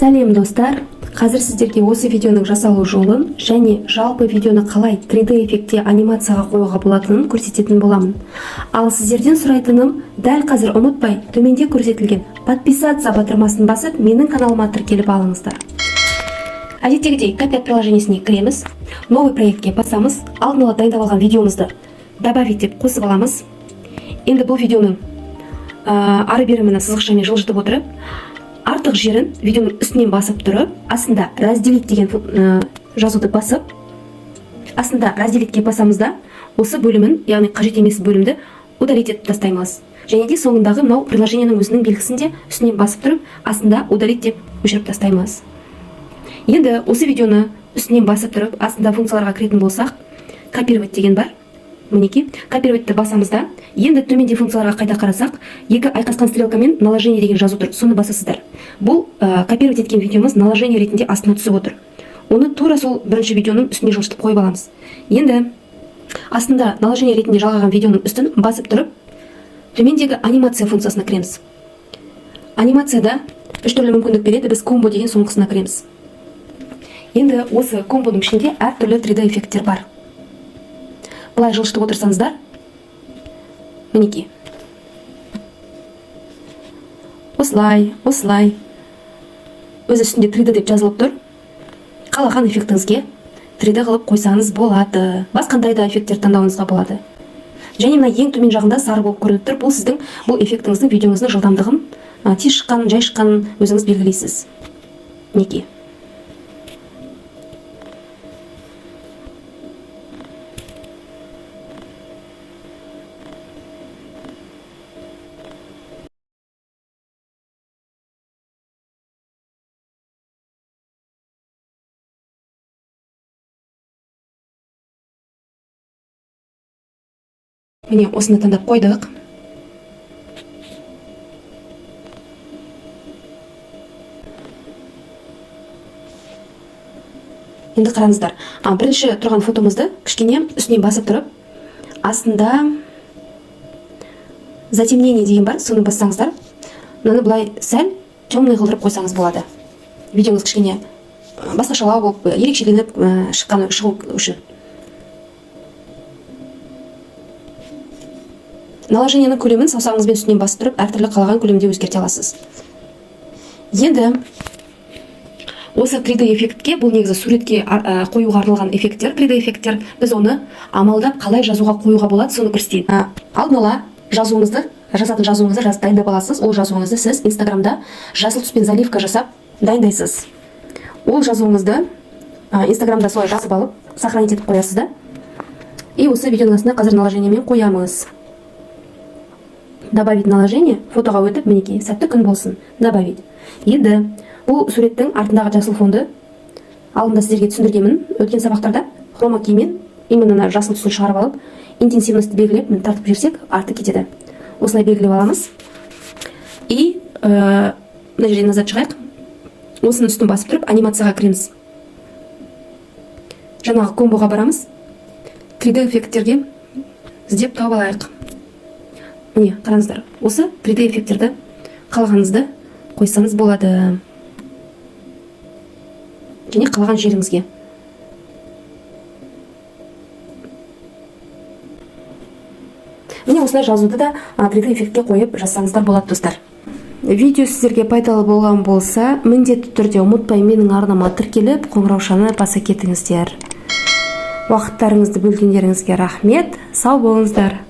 Сәлем, достар! Қазір сіздерге осы видеоның жасалу жолын және жалпы видеоны қалай 3D эффектте анимацияға қоюға болатынын көрсететін боламын. Ал сіздерден сұрайтыным, дәл қазір ұмытпай, төменде көрсетілген «Подписаться» батырмасын басып, менің каналыма тіркеліп алыңыздар. Әдеттегідей CapCut приложениесіне кіреміз, «Новый проект» ке басамыз, алдын ала дайындап алған видеомызды «Добавить» деп қосып аламыз. Енді бұл видеоның ары бері мына сызықшамен жылжытып отырып, артық жерін видеоның үстінен басып тұрып, астында «Разделить» деген жазуды басып, астында «Разделить» ке басамыз да, осы бөлімін, яғни қажет емес бөлімді удалить етіп тастаймыз. Және де соңындағы мынау приложениенің өзінің белгісін де үстінен басып тұрып, астында «Удалить» деп өшіріп тастаймыз. Енді осы видеоны үстінен басып тұрып, астында функцияларға кіретін болсақ, «Копировать» деген бар. Мінекей, «Копировать» ті басамыз да, енді төменде функцияларға қайта қарасақ, екі айқасқан стрелкамен «Наложение» деген жазу тұр, соны басасыздар. Бұл копировать еткен видеомыз наложение ретінде астына түсіп отыр. Оны тура сол бірінші видеоның үстіне жылжытып қойып аламыз. Енді астында наложение ретінде жалғаған видеоның үстін басып тұрып, төмендегі анимация функциясына кіреміз. Анимацияда үш түрлі мүмкіндік береді, біз «Комбо» деген соңғысына кіреміз. Енді осы комбоның ішінде әртүрлі 3D эффекттер бар. Былай жылжытып отырсаңыздар, мінекей, осылай, осылай, өзі үстінде 3D деп жазылып тұр. Қалаған эффектіңізге 3D қылып қойсаңыз болады, басқандай да эффекттер таңдауыңызға болады. Және мына ең төмен жағында сары болып көрініп тұр, бұл сіздің бұл эффектіңіздің, видеоңыздың жылдамдығын, тез шыққанын, жай шыққанын өзіңіз белгілейсіз. Мінекей, міне, осыны таңдап қойдық. Енді қараңыздар, бірінші тұрған фотомызды кішкене үстінен басып тұрып, астында «Затемнение» деген бар, соны бассаңыздар, мынаны былай сәл темный қылдырып қойсаңыз болады, видеоңыз кішкене басқашалау болып, ерекшеленіп шыққан шығу үшін. Наложениенің көлемін саусағыңызбен үстінен басып тұрып, әртүрлі қалаған көлемде өзгерте аласыз. Енді осы 3D эффектке, бұл негізі суретке қоюға арналған эффекттер, 3D эффекттер, біз оны амалдап қалай жазуға қоюға болады, соны көрсетейін. Алдын ала жазуыңызды, жазатын жазуыңызды жазып дайындап аласыз. Ол жазуыңызды сіз Инстаграмда жасыл түспен заливка жасап дайындайсыз. Ол жазуыңызды Инстаграмда солай жазып алып, сохранить етіп қоясыз да, и осы видеоның астына қазір наложениемен қоямыз. «Добавить наложение», фотоға өтіп, мінекей, «Сәтті күн болсын», «Добавить». Енді бұл суреттің артындағы жасыл фонды алдында сіздерге түсіндіргенмін өткен сабақтарда, хрома кимен именно мына жасыл түсін шығарып алып, интенсивность белгілеп, міне, тартып жіберсек, арты кетеді. Осылай белгілеп аламыз. И мына жерден назад шығайық. Осының үстін басып тұрып, анимацияға кіреміз, жаңағы комбоға барамыз, 3D эффекттерге іздеп тауып алайық. Міне, қараңыздар, осы 3D эффекттерді қалағаныңызды қойсаңыз болады және қалаған жеріңізге. Міне, осылай жазуды да 3D эффектке қойып жазсаңыздар болады. Достар, видео сіздерге пайдалы болған болса, міндетті түрде ұмытпай менің арнама тіркеліп, қоңыраушаны баса кетіңіздер. Уақыттарыңызды бөлгендеріңізге рахмет, сау болыңыздар!